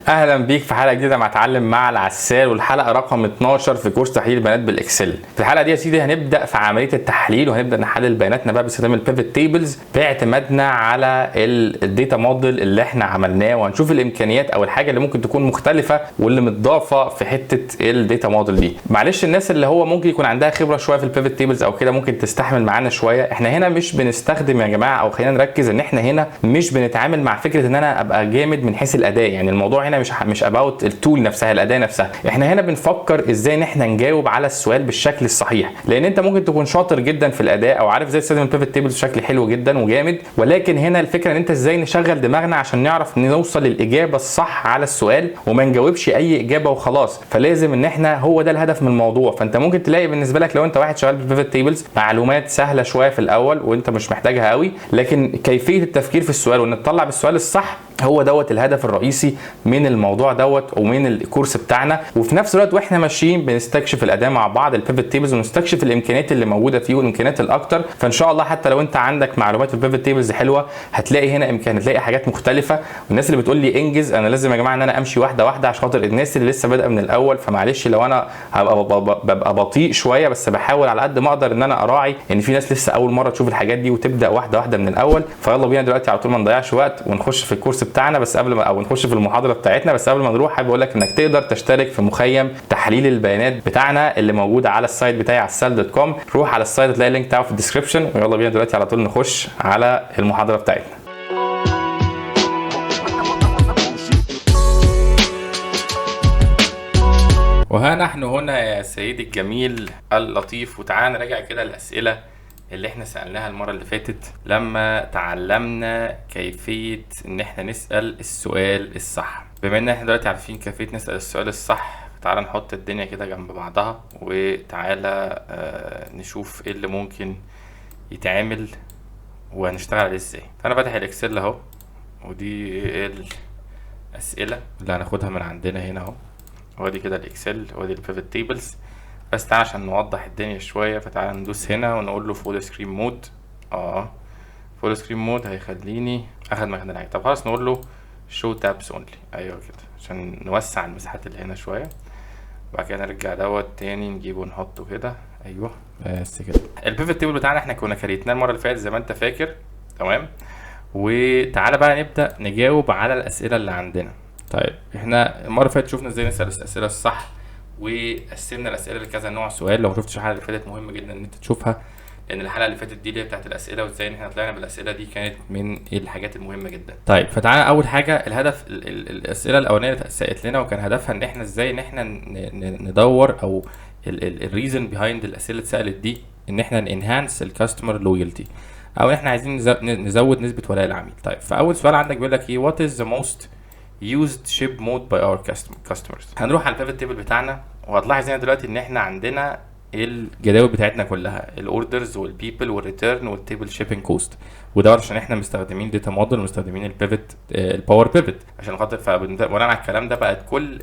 اهلا بيك في حلقة جديدة مع اتعلم مع العسال، والحلقة رقم 12 في كورس تحليل البيانات بال Excel. في الحلقة دي يا سيدي هنبدا في عملية التحليل، وهنبدا نحلل بياناتنا بقى باستخدام ال pivot tables باعتمادنا على ال data model اللي احنا عملناه، وهنشوف الامكانيات او الحاجة اللي ممكن تكون مختلفة واللي متضافه في حتة ال data model دي. معلش الناس اللي هو ممكن يكون عندها خبره شوية في ال pivot tables او كده ممكن تستحمل معانا شويه. احنا هنا مش بنستخدم يا جماعه، او خلينا نركز ان احنا هنا مش بنتعامل مع فكرة ان انا ابقى جامد من حيث الاداء. يعني الموضوع هنا مش about ال tool نفسها، الاداة نفسها. احنا هنا بنفكر ازاي ان احنا نجاوب على السؤال بالشكل الصحيح، لان انت ممكن تكون شاطر جدا في الاداء او عارف ازاي تستخدم ال pivot table بشكل حلو جدا وجامد، ولكن هنا الفكرة ان انت ازاي نشغل دماغنا عشان نعرف نوصل للاجابة الصح على السؤال وما نجاوبش اي اجابه وخلاص. فلازم ان احنا هو ده الهدف من الموضوع. فانت ممكن تلاقي بالنسبة لك لو انت واحد شغال بال pivot tables معلومات سهلة شوية في الاول وانت مش محتاجها قوي، لكن كيفية التفكير في السؤال وان تطلع بالسؤال الصح هو دوت الهدف الرئيسي من الموضوع دوت ومن الكورس بتاعنا. وفي نفس الوقت واحنا ماشيين بنستكشف الاداة مع بعض ال pivot tables، ونستكشف الامكانيات اللي موجودة فيه والامكانيات الاكتر. فان شاء الله حتى لو انت عندك معلومات في ال pivot tables حلوة هتلاقي هنا امكانية، تلاقي حاجات مختلفة. والناس اللي بتقول لي انجز، انا لازم يا جماعة ان انا امشي واحدة واحدة عشان خاطر الناس اللي لسه بادئه من الاول. فمعلش لو انا هبقى ببقى بطيء شويه، بس بحاول على قد ما اقدر ان انا اراعي ان في ناس لسه اول مرة تشوف الحاجات دي وتبدا واحدة واحدة من الاول. فيلا بينا دلوقتي على طول ما نضيعش وقت ونخش في الكورس بتاعنا. بس قبل ما او نخش في المحاضرة بتاعتنا، بس قبل ما نروح حابب اقول لك انك تقدر تشترك في مخيم تحليل البيانات بتاعنا اللي موجود على ال site بتاعي عسال dot com. روح على ال site تلاقي ال link بتاعه في ال description. ويلا بينا دلوقتي على طول نخش على المحاضرة بتاعتنا. وها نحن هنا يا سيدي الجميل اللطيف، وتعالى نراجع كده الأسئلة اللي احنا سألناها المرة اللي فاتت لما تعلمنا كيفية ان احنا نسأل السؤال الصح. بما ان احنا دلوقتي عارفين كيفية نسأل السؤال الصح، تعالى نحط الدنيا كده جنب بعضها، وتعالى نشوف ايه اللي ممكن يتعمل وهنشتغل عليه ازاي. فانا فاتح ال Excel اهو، ودي الاسئلة اللي هناخدها من عندنا هنا اهو، وادي كده ال Excel وادي ال pivot tables. بس تعالى عشان نوضح الدنيا شوية، فتعالى ندوس هنا ونقول له full screen mode. full screen mode هيخليني اخد مكان الحاجة. طب خلاص نقول له show tabs only، ايوه كده عشان نوسع المساحات اللي هنا شوية. وبعد كده نرجع دوت تاني نجيبه ونحطه كده، ايوه بس كده. ال pivot table بتاعنا احنا كنا create ناه المرة اللي فاتت زي ما انت فاكر، تمام. وتعالى بقى نبدأ نجاوب على الأسئلة اللي عندنا. طيب احنا المرة اللي فاتت شفنا ازاي نسأل الأسئلة الصح، وقسمنا الأسئلة لكذا نوع سؤال. لو ما شفتش الحلقة اللي فاتت مهم جدا إن أنت تشوفها، لأن الحلقة اللي فاتت دي اللي هي بتاعت الأسئلة وإزاي إن احنا طلعنا بالأسئلة دي كانت من الحاجات المهمة جدا. طيب فتعالى أول حاجة الهدف الأسئلة الأولانية اللي اتسألت لنا، وكان هدفها إن احنا إزاي إن احنا ندور أو ال reason behind الأسئلة اللي اتسألت دي، إن احنا ن enhance ال customer loyalty، أو إن احنا عايزين نزود نسبة ولاء العميل. طيب فأول سؤال عندك بيقول لك إيه؟ What is the most used ship mode by our customers؟ هنروح على ال pivot table بتاعنا، وهتلاحظ هنا دلوقتي ان احنا عندنا الجداول بتاعتنا كلها، ال orders وال people وال return وال table shipping cost، وده عشان احنا مستخدمين data model ومستخدمين ال pivot، ال Power Pivot عشان خاطر. فبناء على الكلام ده بقت كل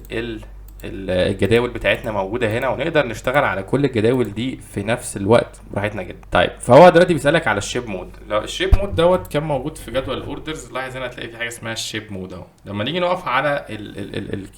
الجداول بتاعتنا موجودة هنا، ونقدر نشتغل على كل الجداول دي في نفس الوقت براحتنا جدا. طيب فهو دلوقتي بيسالك على ال ship mode. لو ال ship mode دوت كان موجود في جدول ال orders، لاحظ هنا هتلاقي في حاجة اسمها ال ship mode اهو. لما نيجي نقف على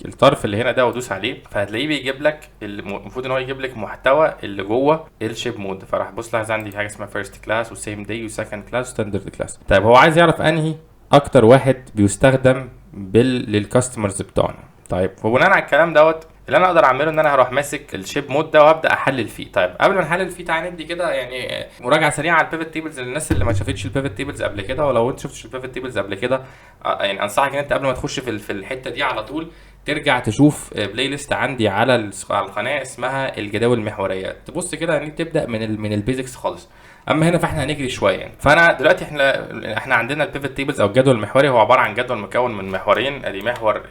الطرف اللي هنا ده وادوس عليه، فهتلاقيه بيجيب لك المفروض ان هو يجيب لك محتوى اللي جوه ال ship mode. فراح بص لاحظ عندي في حاجة اسمها first class و same day و second class و standard class. طيب هو عايز يعرف انهي اكتر واحد بيستخدم لل customers بتوعنا. طيب وبناء على الكلام دوت اللي انا اقدر اعمله ان انا هروح ماسك ال ship mode ده وابدا احلل فيه. طيب قبل ما نحلل فيه تعالى ندي كده مراجعه سريعة على ال pivot tables للناس اللي ما شافتش ال pivot tables قبل كده. ولو انت شفتش ال pivot tables قبل كده، انصحك ان انت قبل ما تخش في الحتة دي على طول ترجع تشوف playlist عندي على القناة اسمها الجداول المحورية، تبص كده ان تبدا من ال basics خالص. اما هنا فاحنا هنجري شوية يعني. فانا دلوقتي احنا عندنا ال pivot tables او الجدول المحوري، هو عبارة عن جدول مكون من محورين، ادي محور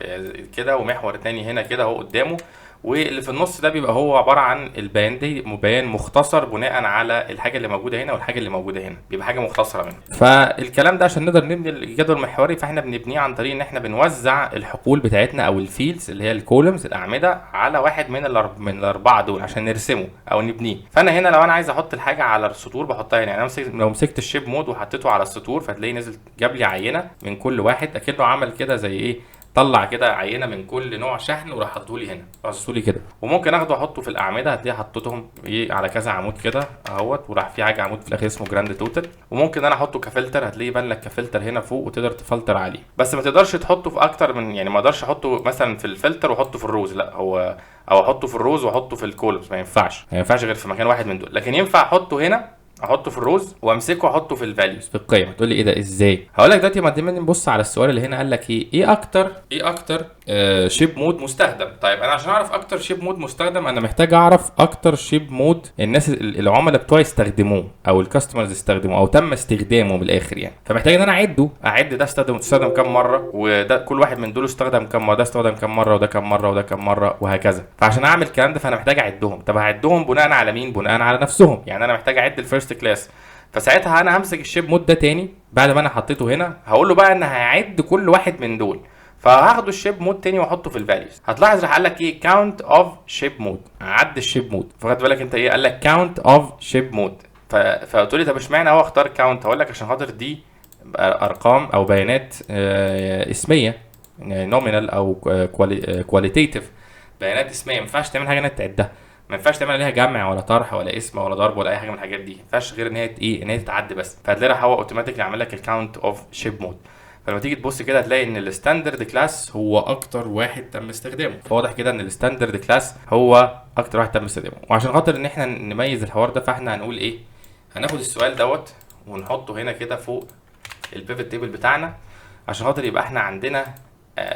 كده ومحور تاني هنا كده اهو قدامه، واللي في النص ده بيبقى هو عبارة عن البيان دي، بيان مختصر بناء على الحاجة اللي موجودة هنا والحاجة اللي موجودة هنا، بيبقى حاجة مختصره منه. فالكلام ده عشان نقدر نبني الجدول المحوري فاحنا بنبنيه عن طريق ان احنا بنوزع الحقول بتاعتنا او ال fields اللي هي ال columns الاعمدة على واحد من الاربعة دول عشان نرسمه او نبنيه. فانا هنا لو انا عايز احط الحاجة على السطور بحطها هنا، يعني انا لو مسكت ال ship mode وحطيته على السطور فتلاقيه نزل جاب لي عينه من كل واحد، اكنه عمل كده زي ايه، طلع كده عينه من كل نوع شحن وراح حاطه لي هنا، رصه لي كده. وممكن اخده احطه في الاعمده، هتلاقيه حطيتهم ايه على كذا عمود كده اهوت، وراح في حاجة عمود في الاخر اسمه grand total. وممكن انا احطه كفلتر، هتلاقيه يبان لك كفلتر هنا فوق وتقدر تفلتر عليه، بس ما تقدرش تحطه في اكتر من، يعني ما اقدرش احطه مثلا في الفلتر واحطه في ال rows، لا هو او احطه في ال rows واحطه في ال columns، ما ينفعش غير في مكان واحد من دول. لكن ينفع احطه هنا، احطه في ال rows وامسكه واحطه في ال values في القيم. تقول لي ايه ده ازاي؟ هقول لك دلوقتي. ما دام نبص على السؤال اللي هنا، قال لك ايه؟ ايه اكتر ship mode مستخدم؟ طيب انا عشان اعرف اكتر ship mode مستخدم، انا محتاج اعرف اكتر ship mode الناس العملاء بتوعي استخدموه او ال customers استخدموه او تم استخدامه من الاخر يعني. فمحتاج ان انا اعده، اعد ده استخدم كام مره، وده كل واحد من دول استخدم كام مره، ده استخدم كام مره، وده كام مره، وده كام مره، وهكذا. فعشان اعمل الكلام ده فانا محتاج اعدهم. طب هعدهم بناء على مين؟ بناء على نفسهم. يعني انا محتاج اعد ال first class، فساعتها انا همسك ال ship mode ده تاني بعد ما انا حطيته هنا، هقول له بقى ان هعد كل واحد من دول، فهاخده ال ship mode تاني واحطه في ال values. هتلاحظ راح قال لك ايه؟ count of ship mode، عد ال ship mode. فخد بالك انت ايه؟ قال لك count of ship mode. فتقول لي طب اشمعنى هو اختار count؟ هقول لك عشان خاطر دي ارقام او بيانات اسميه، nominal او qualitative، بيانات اسميه، ما ينفعش تعمل حاجة انها تعدها، ما ينفعش تعمل عليها جمع ولا طرح ولا قسم ولا ضرب ولا اي حاجة من الحاجات دي، ما ينفعش غير ان هي ايه؟ ان هي تتعد بس. فهتلاقي راح هو automatically عامل لك ال count of ship mode. فلما تيجي تبص كده هتلاقي ان ال standard class هو اكتر واحد تم استخدامه. فواضح كده ان ال standard class هو اكتر واحد تم استخدامه. وعشان خاطر ان احنا نميز الحوار ده، فاحنا هنقول ايه؟ هناخد السؤال دوت ونحطه هنا كده فوق ال pivot table بتاعنا، عشان خاطر يبقى احنا عندنا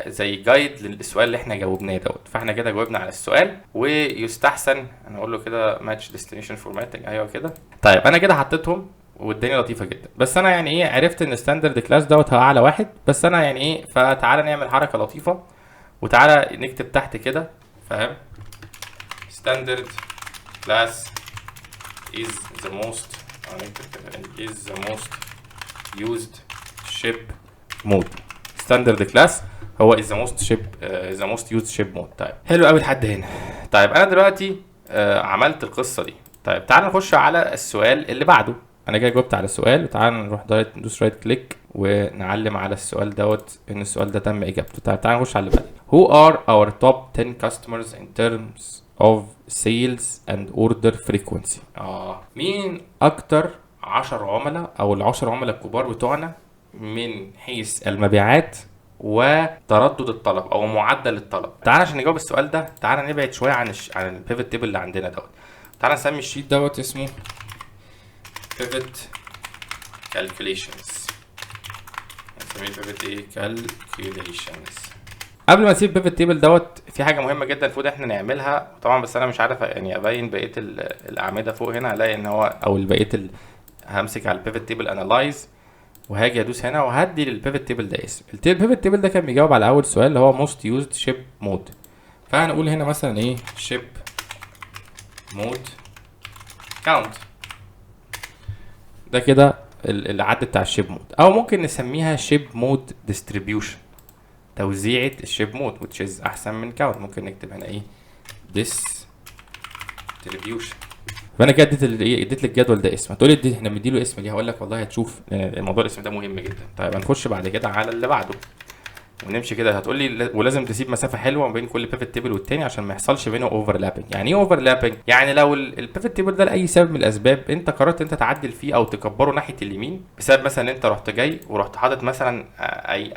زي guide للسؤال اللي احنا جاوبناه دوت. فاحنا كده جاوبنا على السؤال، ويستحسن انا اقول له كده match destination formatting، ايوه كده. طيب انا كده حطيتهم والدنيا لطيفة جدا، بس انا يعني ايه عرفت ان standard class دوت هو اعلى واحد، بس انا يعني ايه، فتعالى نعمل حركة لطيفه، وتعالى نكتب تحت كده، فاهم؟ standard class is the most، نكتب كده is the most used ship mode. standard class هو is the most ship is the most used ship mode. طيب حلو قوي لحد هنا. طيب انا دلوقتي عملت القصة دي. طيب تعال نخش على السؤال اللي بعده. انا جاي جاوبت على السؤال، وتعال نروح direct ندوس right click ونعلم على السؤال دوت ان السؤال ده تم اجابته. طيب تعال نخش على اللي بعده. Who are our top 10 customers in terms of sales and order frequency؟ مين اكتر 10 عملاء او ال10 عملاء الكبار بتوعنا من حيث المبيعات وتردد الطلب او معدل الطلب؟ تعال عشان نجاوب السؤال ده، تعال نبعد شوية عن ال pivot table اللي عندنا دوت. تعال نسمي ال sheet دوت اسمه pivot calculations، نسميه pivot ايه؟ calculations. قبل ما نسيب pivot table دوت، في حاجة مهمة جدا المفروض احنا نعملها طبعا، بس انا مش عارف يعني ابين بقية الاعمدة فوق هنا. هلاقي ان هو او بقية همسك على ال pivot table analyze، وهاجي ادوس هنا وهدي لل pivot table ده اسم. ال pivot table ده كان بيجاوب على اول سؤال اللي هو most used ship mode، فهنقول هنا مثلا ايه؟ ship mode count. ده كده العد بتاع ال ship mode، او ممكن نسميها ship mode distribution، توزيعة ال ship mode، which is احسن من count. ممكن نكتب هنا ايه؟ distribution. فانا كده اديت ايه؟ اديت للجدول ده اسم. هتقولي احنا بنديله اسم ليه؟ هقول لك والله هتشوف، لأن الموضوع الاسم ده مهم جدا. طيب هنخش بعد كده على اللي بعده ونمشي كده. هتقول لي ولازم تسيب مسافة حلوة ما بين كل pivot table والتاني عشان ما يحصلش بينه overlapping. يعني ايه overlapping؟ يعني لو ال pivot table ده لاي سبب من الاسباب انت قررت انت تعدل فيه او تكبره ناحية اليمين، بسبب مثلا انت رحت جاي ورحت حاطط مثلا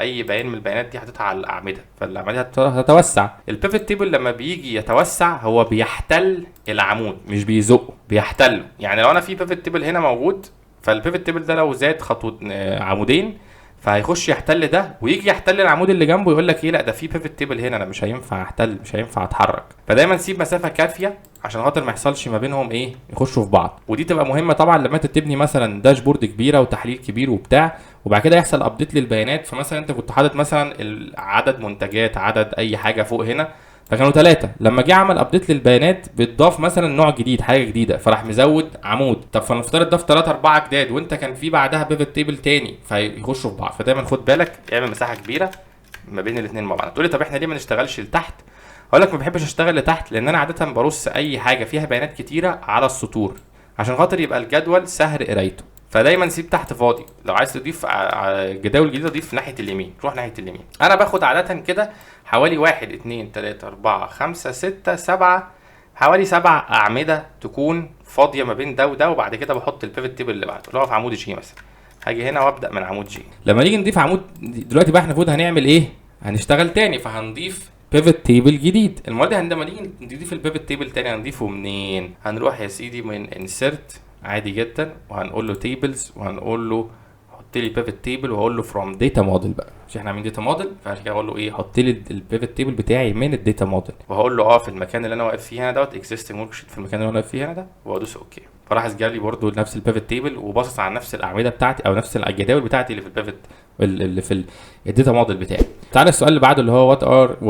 اي بيان من البيانات دي حاططها على الاعمده، فالاعمده هتتوسع. ال pivot table لما بيجي يتوسع هو بيحتل العمود، مش بيزقه، بيحتله. يعني لو انا في pivot table هنا موجود، فال pivot table ده لو زاد خطوة عمودين، فهيخش يحتل ده ويجي يحتل العمود اللي جنبه، يقول لك ايه؟ لا ده في pivot table هنا، انا مش هينفع احتل، مش هينفع اتحرك. فدايما سيب مسافة كافيه عشان خاطر ما يحصلش ما بينهم ايه؟ يخشوا في بعض. ودي تبقى مهمة طبعا لما انت تبني مثلا dashboard كبيرة وتحليل كبير وبتاع، وبعد كده يحصل update للبيانات، فمثلا انت كنت حاطط مثلا عدد منتجات، عدد اي حاجة فوق هنا، فكانوا ثلاثة، لما جه عمل update للبيانات بيتضاف مثلا نوع جديد، حاجة جديدة، فراح مزود عمود. طب فلنفترض ضاف ثلاثة أربعة جداد، وانت كان في بعدها pivot table تاني، فيخشوا في بعض. فدايما خد بالك، اعمل مساحة كبيرة ما بين الاثنين مع بعض. تقول لي طب احنا ليه ما نشتغلش لتحت؟ هقول لك ما بحبش اشتغل لتحت لان انا عادة برص اي حاجة فيها بيانات كتيرة على السطور عشان خاطر يبقى الجدول سهل قرايته. فدايما سيب تحت فاضي. لو عايز تضيف جداول جديدة ضيف ناحية اليمين، روح ناحية اليمين. انا باخد عادة كده حوالي 1 2 3 4 5 6 7، حوالي 7 اعمدة تكون فاضية ما بين ده وده، وبعد كده بحط ال pivot table اللي بعده اللي هو في عمود G مثلا. هاجي هنا وابدا من عمود G. لما نيجي نضيف عمود دلوقتي بقى احنا المفروض هنعمل ايه؟ هنشتغل تاني، فهنضيف pivot table جديد. المرة دي لما نيجي نضيف ال pivot table تاني هنضيفه منين؟ هنروح يا سيدي من insert عادي جدا، وهنقول له tables، وهنقول له حط لي pivot table، وهقول له from data model بقى، مش احنا عاملين data model، فعشان كده هقول له ايه؟ حط لي ال pivot table بتاعي من ال data model، وهقول له في المكان اللي انا واقف فيه هنا دوت existing worksheet، في المكان اللي انا واقف فيه هنا ده، وادوس okay. فراح جاب لي برده نفس ال pivot table، وباصص على نفس الاعمدة بتاعتي او نفس الجداول بتاعتي اللي في ال pivot اللي في ال data model بتاعي. تعالى السؤال اللي بعده اللي هو what are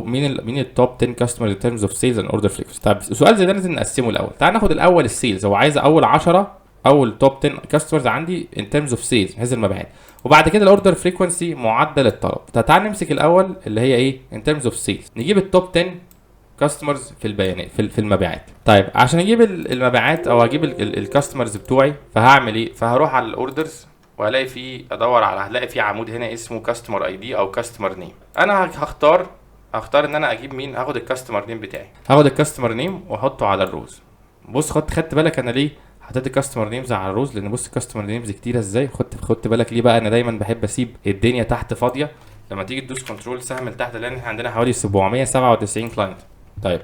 مين ال top 10 customer in terms of sales and order frequency. طيب سؤال زي ده لازم نقسمه الاول. تعال ناخد الاول ال sales، هو عايز اول 10، اول top 10 customers عندي in terms of sales من حيث المبيعات، وبعد كده ال order frequency معدل الطلب. تعال نمسك الاول اللي هي ايه in terms of sales، نجيب ال top 10 customers في البيانات في المبيعات. طيب عشان اجيب المبيعات او اجيب ال customers بتوعي، فهعمل ايه؟ فهروح على ال orders وهلاقي في ادور على هلاقي في عمود هنا اسمه customer ID او customer name. انا هختار ان انا اجيب مين؟ هاخد ال customer name بتاعي، هاخد ال customer name واحطه على ال rows. بص خدت بالك انا ليه حطيت ال customer names على ال rows؟ لان بص ال customer names كتيرة ازاي. خدت بالك ليه بقى انا دايما بحب اسيب الدنيا تحت فاضية؟ لما تيجي تدوس control سهم لتحت، لان احنا عندنا حوالي 797 client. طيب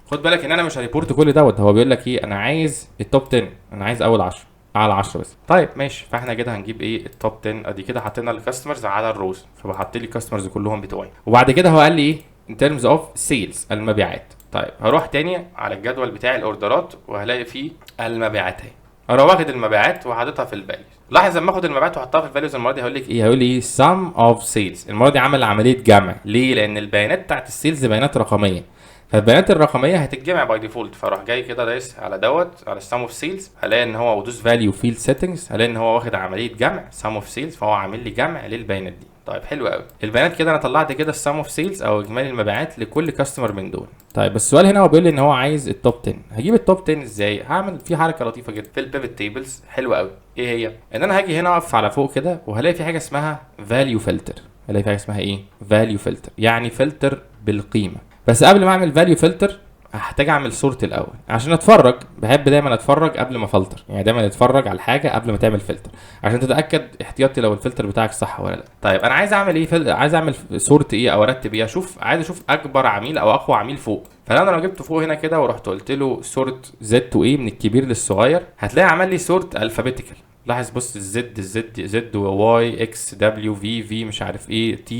خد بالك ان انا مش ه report كل دوت، هو بيقول لك ايه؟ انا عايز ال top 10، انا عايز اول 10، اعلى 10 بس. طيب ماشي، فاحنا كده هنجيب ايه؟ ال top 10. ادي كده حطينا ال customers على ال rows، فبحط لي ال customers كلهم بتوعي. وبعد كده هو قال لي ايه؟ in terms of sales المبيعات. طيب هروح تاني على الجدول بتاع ال orderات وهلاقي فيه المبيعات اهي، اروح واخد المبيعات وحاططها في ال values. لاحظ لما اخد المبيعات واحطها في ال values المرة دي هيقول لك ايه؟ هيقول لي ايه؟ sum of sales. المرة دي عمل عملية جمع. ليه؟ لان البيانات بتاعت ال sales بيانات رقميه، فالبيانات الرقمية هتتجمع by default. فاروح جاي كده دايس على دوت على ال sum of sales، هلاقي ان هو ودوس value field settings، هلاقي ان هو واخد عملية جمع sum of sales، فهو عامل لي جمع للبيانات دي. طيب حلو قوي البيانات كده، انا طلعت كده ال sum of sales او اجمالي المبيعات لكل customer من دول. طيب بس السؤال هنا هو بيقول لي ان هو عايز ال top 10. هجيب ال top 10 ازاي؟ هعمل في حركة لطيفة جدا في ال pivot tables حلوة قوي. ايه هي؟ ان انا هاجي هنا اقف على فوق كده وهلاقي في حاجة اسمها value filter. هلاقي في حاجة اسمها ايه؟ value filter، يعني فلتر بالقيمه. بس قبل ما اعمل value filter هحتاج اعمل sort الاول عشان اتفرج. بحب دايما اتفرج قبل ما افلتر، يعني دايما اتفرج على الحاجة قبل ما تعمل فلتر عشان تتاكد احتياطي لو الفلتر بتاعك صح ولا لا. طيب انا عايز اعمل ايه؟ عايز اعمل sort ايه او ارتب ايه؟ اشوف، عايز اشوف اكبر عميل او اقوى عميل فوق. فانا لو جبته فوق هنا كده ورحت قلت له sort Z to A من الكبير للصغير، هتلاقي عمل لي sort alphabetical. لاحظ بص ال Z ال Z Z و Y X W V V مش عارف ايه T.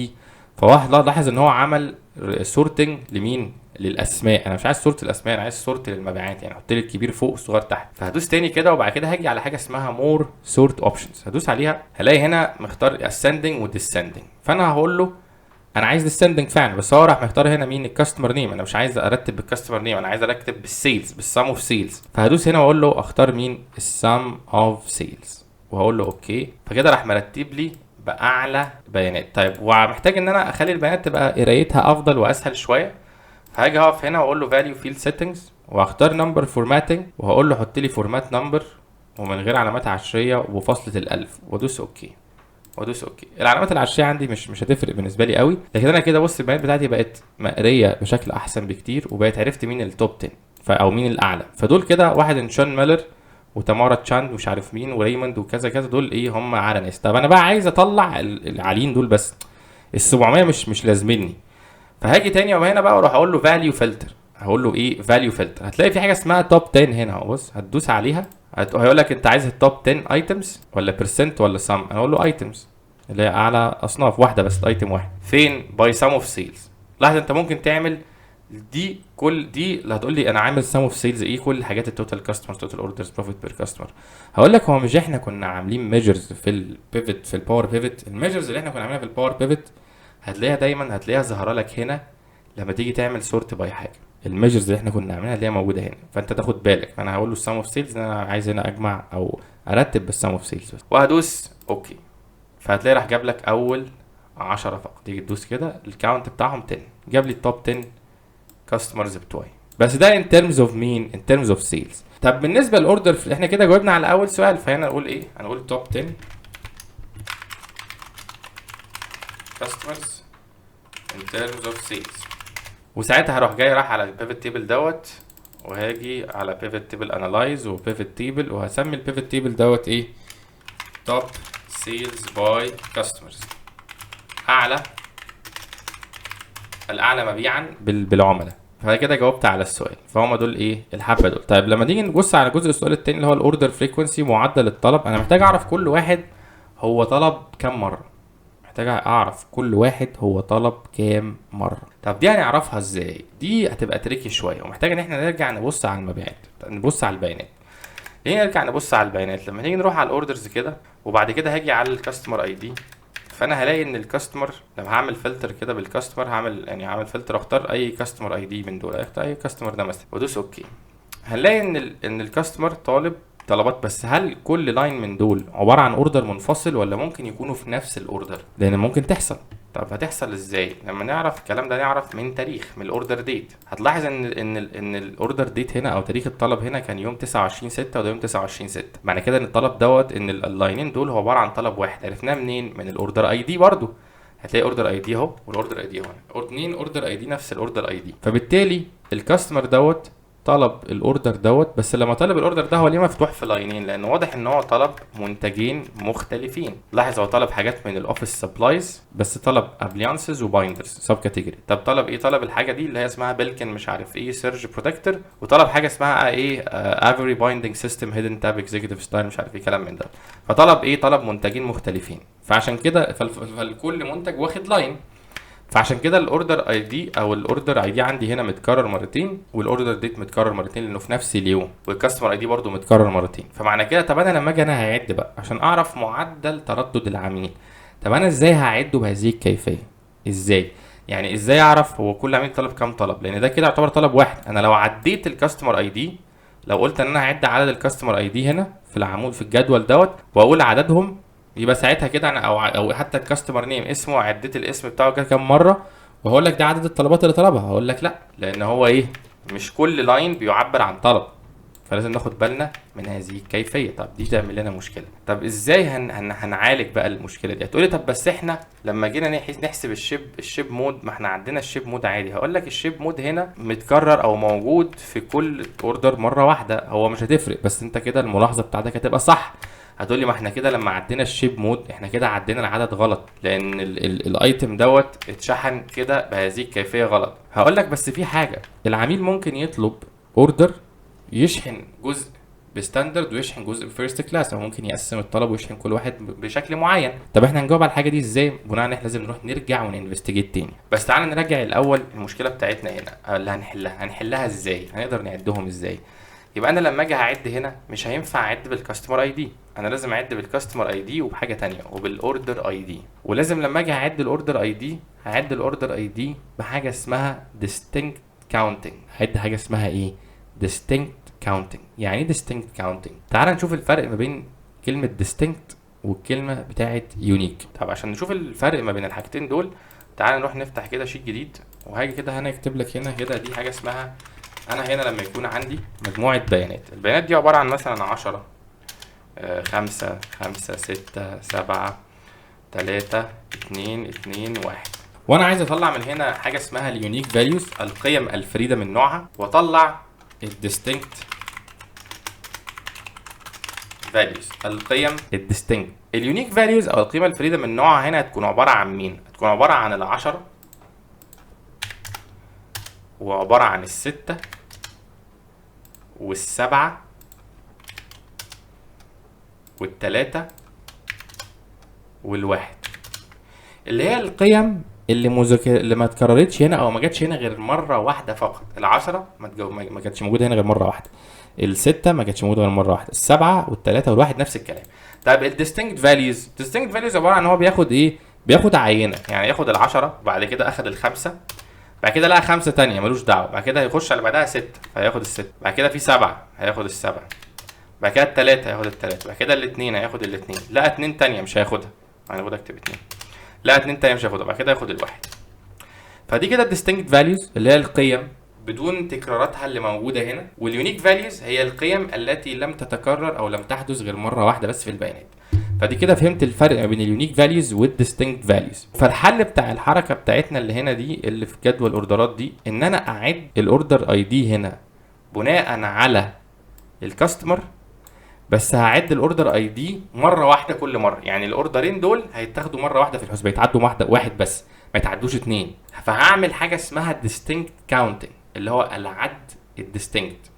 فواحد لاحظ ان هو عمل sorting لمين؟ للاسماء. انا مش عايز sort الاسماء، انا عايز sort للمبيعات، يعني احط لي الكبير فوق والصغير تحت. فهدوس تاني كده وبعد كده هاجي على حاجة اسمها more sort options، هدوس عليها هلاقي هنا مختار ascending و descending. فانا هقول له انا عايز descending فعلا، بس هو راح مختار هنا مين؟ ال customer name. انا مش عايز ارتب بال customer name، انا عايز ارتب بال sales، بال sum of sales. فهدوس هنا واقول له اختار مين؟ ال sum of sales، وهقول له okay. فكده راح مرتب لي باعلى بيانات. طيب ومحتاج ان انا اخلي البيانات تبقى قرايتها افضل واسهل شويه، فهاجي اقف هنا واقول له value field settings واختار number formatting وهقول له حط لي format number ومن غير علامات عشرية وفاصله الالف، وادوس okay وادوس okay. العلامات العشريه عندي مش هتفرق بالنسبة لي قوي، لكن انا كده بص البيانات بتاعتي بقت مقريه بشكل احسن بكتير، وبقيت عرفت مين ال top 10 او مين الاعلى. فدول كده واحد انشان ميلر وتمارا تشاند ومش عارف مين وريموند وكذا كذا، دول ايه؟ هم اعلى ناس. طب انا بقى عايز اطلع العاليين دول بس، ال 700 مش لازمني. فهاجي تاني وهنا بقى واروح اقول له value filter. هقول له ايه؟ value filter. هتلاقي في حاجة اسمها top 10 هنا اهو، بص هتدوس عليها هيقول لك انت عايز ال top 10 items ولا percent ولا sum؟ انا اقول له items اللي هي اعلى اصناف، واحدة بس، item واحد. فين؟ by sum of sales. لاحظ انت ممكن تعمل دي كل دي اللي هتقول لي انا عامل sum of sales ايه؟ كل الحاجات ال total customer، total orders، profit per customer. هقول لك هو مش احنا كنا عاملين measures في ال pivot، في ال Power Pivot؟ ال measures اللي احنا كنا عاملينها في ال Power Pivot هتلاقيها دايما، هتلاقيها ظاهره لك هنا لما تيجي تعمل sort by حاجه. ال measures اللي احنا كنا عاملينها هتلاقيها موجودة هنا، فانت تاخد بالك. فانا هقول له ال sum of sales، ان انا عايز هنا اجمع او ارتب بال sum of sales بس، وهدوس okay. فهتلاقي راح جاب لك اول 10 فقط. تيجي تدوس كده ال count بتاعهم 10، جاب لي ال top 10 customers بتوعي. بس ده in terms of مين؟ in terms of sales. طب بالنسبة لل order، احنا كده جاوبنا على اول سؤال، فهنا نقول ايه؟ هنقول top 10 customers in terms of sales. وساعتها هروح جاي راح على ال pivot table دوت، وهاجي على pivot table analyze و pivot table، وهسمي ال pivot table دوت ايه؟ top sales by customers، اعلى الاعلى مبيعا بالعملاء. فكده جاوبت على السؤال، فهم دول ايه الحبة دول. طيب لما نيجي نبص على جزء السؤال التاني اللي هو ال order frequency، معدل الطلب، انا محتاج اعرف كل واحد هو طلب كام مرة، محتاج اعرف كل واحد هو طلب كام مرة. طب دي هنعرفها ازاي؟ دي هتبقى tricky شوية، ومحتاج ان احنا نرجع نبص على المبيعات، نبص على البيانات. ليه نرجع نبص على البيانات؟ لما نيجي نروح على ال orders كده، وبعد كده هاجي على ال customer ID، فانا هلاقي ان ال customer لما هعمل فلتر كده بال customer، هعمل يعني هعمل فلتر اختار اي customer ID من دول، اختار اي customer ده مثلا وادوس okay، هنلاقي ان ال customer طالب طلبات. بس هل كل line من دول عبارة عن order منفصل ولا ممكن يكونوا في نفس ال order؟ لان ممكن تحصل. طب هتحصل ازاي؟ لما نعرف الكلام ده نعرف من تاريخ، من ال order date. هتلاحظ ان ال order date هنا او تاريخ الطلب هنا كان يوم 29/6 وده يوم 29/6، معنى كده ان الطلب دوت ان ال line ين دول هو عبارة عن طلب واحد. عرفناه منين؟ من ال order ID. برضو هتلاقي order ID اهو وال order ID اهو، اتنين order ID نفس ال order ID، فبالتالي ال customer دوت طلب ال order دوت. بس لما طلب ال order ده هو ليه مفتوح في line ين؟ لان واضح ان هو طلب منتجين مختلفين. لاحظ هو طلب حاجات من ال office supplies، بس طلب appliances و binders sub category. طب طلب ايه؟ طلب الحاجة دي اللي هي اسمها Belkin مش عارف ايه surge protector، وطلب حاجة اسمها ايه Avery binding system hidden tab executive style مش عارف ايه كلام من ده. فطلب ايه؟ طلب منتجين مختلفين، فعشان كده فالكل منتج واخد line، فعشان كده ال order ID او ال order ID عندي هنا متكرر مرتين، وال order date متكرر مرتين لانه في نفس اليوم، وال customer ID برده متكرر مرتين. فمعنى كده طب انا لما اجي انا هعد بقى عشان اعرف معدل تردد العميل، طب انا ازاي هعده بهذه الكيفية؟ ازاي يعني ازاي اعرف هو كل عميل طلب كام طلب؟ لان ده كده يعتبر طلب واحد. انا لو عديت ال customer ID، لو قلت ان انا هعد عدد ال customer ID هنا في العمود في الجدول دوت واقول عددهم، يبقى ساعتها كده انا او حتى ال customer name اسمه، عديت الاسم بتاعه كده كام مرة، وهقول لك ده عدد الطلبات اللي طلبها، هقول لك لا، لان هو ايه، مش كل line بيعبر عن طلب، فلازم ناخد بالنا من هذه الكيفية. طب دي تعمل لنا مشكلة. طب ازاي هن هن هنعالج بقى المشكلة دي؟ هتقولي طب بس احنا لما جينا نحسب ال ship mode، ما احنا عندنا ال ship mode عادي. هقول لك ال ship mode هنا متكرر او موجود في كل order مرة واحدة، هو مش هتفرق، بس انت كده الملاحظة بتاعتك هتبقى صح. هتقولي ما احنا كده لما عدينا ال ship mode احنا كده عدينا العدد غلط، لان ال item دوت اتشحن كده بهذه الكيفية غلط. هقول لك بس في حاجة، العميل ممكن يطلب order يشحن جزء ب standard ويشحن جزء ب first class، او ممكن يقسم الطلب ويشحن كل واحد بشكل معين. طب احنا هنجاوب على الحاجة دي ازاي؟ بناء ان احنا لازم نروح نرجع ون investigate تاني. بس تعالى نراجع الاول المشكلة بتاعتنا هنا اللي هنحلها. هنحلها ازاي؟ هنقدر نعدهم ازاي؟ يبقى انا لما اجي اعد هنا مش هينفع اعد بال customer ID، انا لازم اعد بال customer ID وبحاجة تانية وبال order ID. ولازم لما اجي اعد ال order ID هعد ال order ID بحاجة اسمها distinct counting. هعد حاجة اسمها ايه؟ distinct counting. يعني ايه distinct counting؟ تعال نشوف الفرق ما بين كلمة distinct والكلمة بتاعت unique. طب عشان نشوف الفرق ما بين الحاجتين دول تعال نروح نفتح كده sheet جديد، وهاجي كده هنا اكتب لك هنا كده دي حاجة اسمها، انا هنا لما يكون عندي مجموعة بيانات، البيانات دي عبارة عن مثلا 10 5 5 6 7 3 2 2 1، وانا عايز اطلع من هنا حاجة اسمها ال unique values، القيم الفريدة من نوعها، واطلع ال distinct values، القيم ال distinct. ال unique values او القيمة الفريدة من نوعها هنا هتكون عبارة عن مين؟ هتكون عبارة عن العشرة وعبارة عن الستة والسبعة والتلاتة والواحد، اللي هي القيم اللي ما اتكررتش هنا او ما جاتش هنا غير مرة واحدة فقط. العشرة ما كانتش موجودة هنا غير مرة واحده، الستة ما كانتش موجودة غير مرة واحده، السبعة والثلاثة والواحد نفس الكلام. طيب ال distinct values، ال distinct values عبارة عن ان هو بياخد ايه؟ بياخد عينه، يعني ياخد العشرة وبعد كده اخد الخمسة، بعد كده لقى خمسة تانية ملوش دعوه، بعد كده هيخش على بعدها ستة فهياخد الستة، بعد كده في سبعة هياخد السبعة، بعد كده التلاتة هياخد التلاتة، بعد كده الاتنين هياخد الاتنين، لقى اتنين تانية مش هياخدها، هناخد اكتب اتنين، لا اتنين تانية مش هياخدها، بعد كده ياخد الواحد. فدي كده ال distinct values اللي هي القيم بدون تكراراتها اللي موجودة هنا. وال unique values هي القيم التي لم تتكرر او لم تحدث غير مرة واحدة بس في البيانات. فدي كده فهمت الفرق ما بين ال unique values وال distinct values. فالحل بتاع الحركة بتاعتنا اللي هنا دي، اللي في جدول الاوردرات دي، ان انا اعد ال order ID هنا بناء على ال customer، بس هعد ال order ID مرة واحدة كل مره، يعني الاوردرين دول هيتاخدوا مرة واحدة في الحسبة، يتعدوا واحدة واحد بس، ما يتعدوش اتنين. فهعمل حاجة اسمها distinct counting، اللي هو العد ال distinct.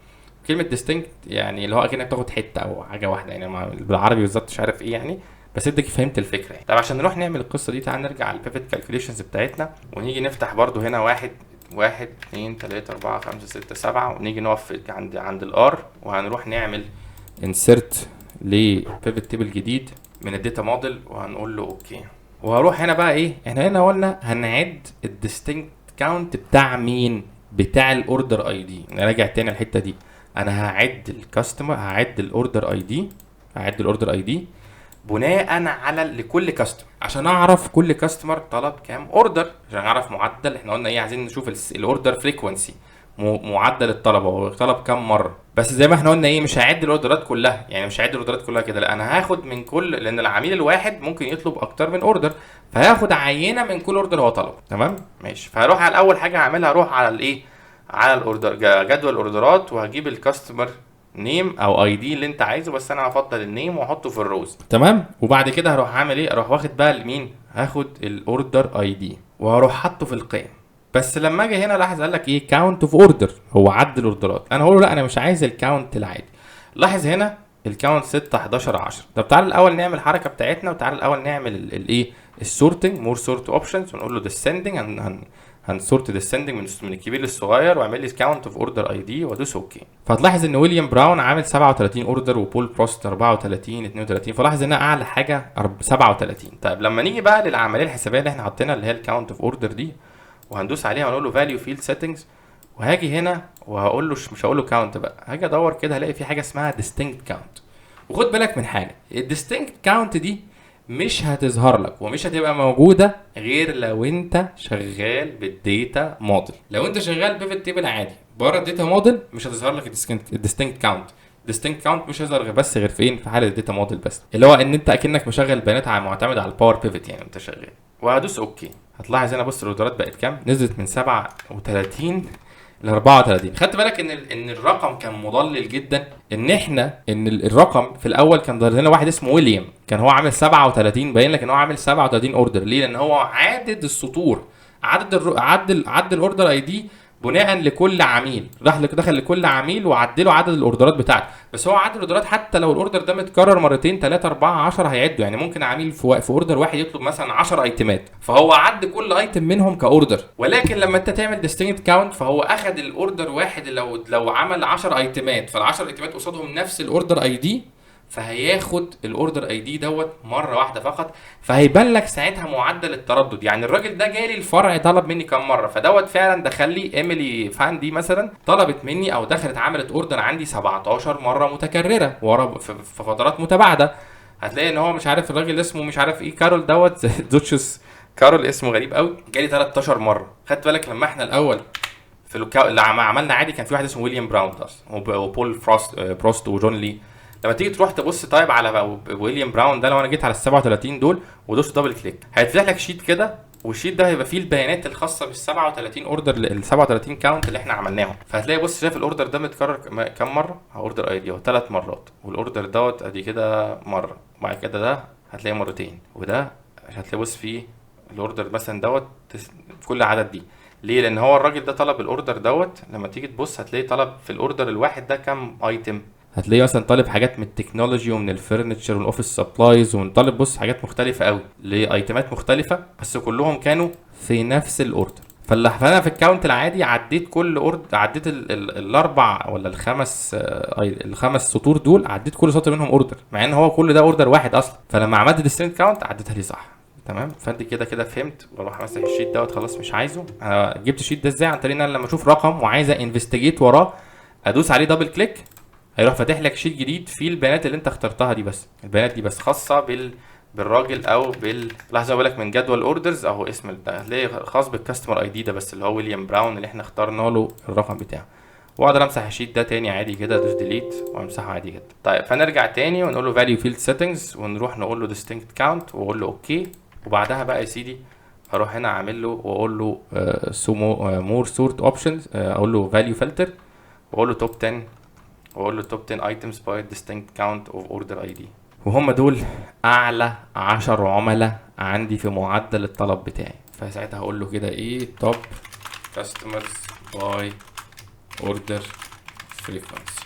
كلمة distinct يعني اللي هو اكنك تاخد حتة او حاجة واحده، يعني بالعربي بالظبط مش عارف ايه يعني، بس انت فهمت الفكرة يعني. طب عشان نروح نعمل القصة دي، تعال نرجع على ال pivot calculations بتاعتنا، ونيجي نفتح برضو هنا 1 1 2 3 4 5 6 7، ونيجي نقف عند ال R، وهنروح نعمل insert ل pivot table جديد من ال data model، وهنقول له okay. وهروح هنا بقى ايه، احنا هنا قلنا هنعد ال distinct count بتاع مين؟ بتاع ال order ID. نراجع تاني الحتة دي، انا هعد ال customer، هعد ال order ID، هعد ال order ID بناء على لكل customer، عشان اعرف كل customer طلب كام order، عشان اعرف معدل. احنا قلنا ايه، عايزين نشوف ال order frequency، معدل الطلب، هو طلب كام مره. بس زي ما احنا قلنا ايه، مش هعد الاوردرات كلها، يعني مش هعد الاوردرات كلها كده، لا انا هاخد من كل، لان العميل الواحد ممكن يطلب اكتر من order، فهاخد عينه من كل order هو طلبه. تمام ماشي. فهروح على اول حاجة هعملها، هروح على الايه، على ال order، جدول الاوردرات، وهجيب ال customer name او ID اللي انت عايزه، بس انا هفضل ال name واحطه في ال rows. تمام. وبعد كده هروح اعمل ايه، اروح واخد بقى لمين، هاخد ال order ID وهروح حاطه في القيم. بس لما اجي هنا لاحظ قال لك ايه، count of order، هو عد الاوردرات. انا هقول له لا انا مش عايز ال count العادي. لاحظ هنا ال count 6 11 10. طب تعالى الاول نعمل الحركة بتاعتنا، وتعالى الاول نعمل الايه، ال sorting، more sort options، ونقول له descending، هن sort descending من الكبير للصغير، واعمل لي count of order ID وادوس okay. فهتلاحظ ان ويليام براون عامل 37 order، وبول بروست 34 32، فلاحظ انها اعلى حاجة 37. طيب لما نيجي بقى للعملية الحسابيه اللي احنا حاطينها اللي هي ال count of order دي، وهندوس عليها ونقول له value field settings، وهاجي هنا وهقول له مش هقول له count بقى، هاجي ادور كده هلاقي في حاجة اسمها distinct count. وخد بالك من حاجة، ال distinct count دي مش هتظهر لك ومش هتبقى موجودة غير لو انت شغال بال data model. لو انت شغال pivot table عادي بره ال data model مش هتظهر لك ال distinct count. distinct count مش هيظهر غير بس غير فين، في حاله ال data model بس، اللي هو ان انت اكنك مشغل بيانات على معتمد على ال Power Pivot يعني انت شغال. وهدوس okay. هتلاحظ هنا بص الاوردرات بقت كام، نزلت من 37 ل 34. خدت بالك ان الرقم كان مضلل جدا، ان احنا ان الرقم في الاول كان ظاهر لنا واحد اسمه ويليام كان هو عامل 37، باين لك ان هو عامل 37 order. ليه؟ لان هو عدد السطور، عدد الر... عدد عد ال order ID بناء لكل عميل، راح دخل لكل عميل وعدله عدد الاوردرات بتاعته. بس هو عدد الاوردرات حتى لو ال order ده متكرر مرتين 3 4 10 هيعده. يعني ممكن عميل في order واحد يطلب مثلا 10 ايتمات، فهو عد كل item منهم ك order. ولكن لما انت تعمل distinct count فهو اخد ال order واحد، لو عمل 10 ايتمات، فال 10 ايتمات قصادهم نفس ال order ID، فهياخد ال order ID دوت مرة واحدة فقط، فهيبان لك ساعتها معدل التردد. يعني الراجل ده جالي الفرع طلب مني كام مره، فدوت فعلا دخل لي ايميلي فان دي مثلا طلبت مني او دخلت عملت order عندي 17 مرة متكررة ورا في فترات متباعده. هتلاقي ان هو مش عارف الراجل اسمه مش عارف ايه كارول دوت دوتشس كارول اسمه غريب قوي، جالي 13 مره. خدت بالك لما احنا الاول في اللي عملنا عادي كان في واحد اسمه ويليام براون ده وبول بروست وجون لي. لما تيجي تروح تبص طيب على ويليام براون ده، لو انا جيت على ال 37 دول ودوست double click هيتفتح لك sheet كده، وال sheet ده هيبقى فيه البيانات الخاصة بال 37 order، ال 37 count اللي احنا عملناهم. فهتلاقي بص شايف ال order ده متكرر كام مره، order ID اهو 3 مرات، وال order دوت ادي كده مره، وبعد كده ده هتلاقيه مرتين، وده هتلاقي بص فيه ال order مثلا دوت في كل عدد دي. ليه؟ لان هو الراجل ده طلب ال order دوت، لما تيجي تبص هتلاقي طلب في ال order الواحد ده كام item، هتلاقيه مثلا طالب حاجات من ال technology ومن ال furniture ومن ال office supplies، ومن طالب بص حاجات مختلفة قوي لايتمات مختلفه، بس كلهم كانوا في نفس ال order. فانا في ال count العادي عديت كل order، عديت ال ال الاربع ولا الخمس، الخمس سطور دول، عديت كل سطر منهم order، مع ان هو كل ده order واحد اصلا. فلما عملت distinct count عديتها لي صح. تمام. فانت كده كده فهمت. واروح امسح ال sheet دوت خلاص مش عايزه. انا جبت ال sheet ده ازاي؟ عن طريق ان انا لما اشوف رقم وعايز investigate وراه ادوس عليه double click، هيروح فاتح لك sheet جديد فيه البيانات اللي انت اخترتها دي، بس البيانات دي بس خاصة بال بالراجل او بال، لحظه، بقول لك من جدول orders اهو، اسم ده هتلاقي خاص بال customer ID ده بس، اللي هو ويليام براون اللي احنا اخترنا له الرقم بتاعه. واقدر امسح ال sheet ده تاني عادي كده، ادوس delete وامسحه عادي جدا. طيب، فنرجع تاني ونقول له value field settings، ونروح نقول له distinct count واقول له okay. وبعدها بقى يا سيدي اروح هنا اعمل له واقول له more sort options، اقول له value filter واقول له top 10، واقول له top 10 items by distinct count of order ID، وهم دول اعلى 10 عملاء عندي في معدل الطلب بتاعي. فساعتها هقول له كده ايه؟ top customers by order frequency،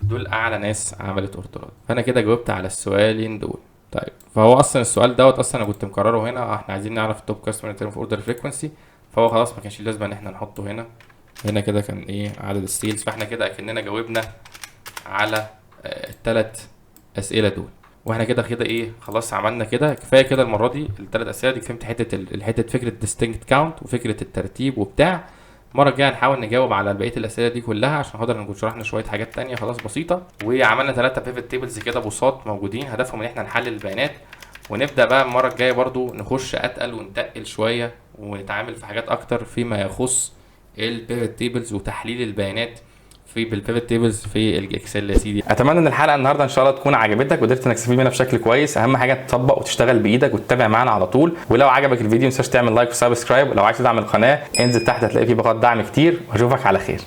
دول اعلى ناس عملت order ات. فانا كده جاوبت على السؤالين دول. طيب، فهو اصلا السؤال دوت اصلا انا كنت مكررة هنا، احنا عايزين نعرف ال top customer in order frequency، فهو خلاص ما كانش لازم ان احنا نحطه هنا. هنا كده كان ايه؟ عدد ال sales. فاحنا كده اكننا جاوبنا على الثلاث اسئلة دول، واحنا كده كده ايه، خلاص عملنا كده كفاية كده المرة دي الثلاث اسئلة دي. فهمت حتة الحتة فكرة distinct count وفكره الترتيب وبتاع. المرة الجاية هنحاول نجاوب على بقية الاسئلة دي كلها عشان خاطر نكون شرحنا شوية حاجات تانية خلاص بسيطه، وعملنا ثلاثة pivot tables كده بساط موجودين هدفهم ان احنا نحلل البيانات. ونبدا بقى المرة الجاية برضو نخش اتقل ونتقل شوية ونتعامل في حاجات اكتر فيما يخص ال pivot tables وتحليل البيانات في بال pivot tables في ال Excel يا سيدي. اتمنى ان الحلقة النهارده ان شاء الله تكون عجبتك وقدرت انك تستفيد منها بشكل كويس. اهم حاجة تطبق وتشتغل بايدك وتتابع معانا على طول. ولو عجبك الفيديو ما تنساش تعمل like و subscribe. ولو عايز تدعم القناة انزل تحت هتلاقي فيه باقات دعم كتير، واشوفك على خير.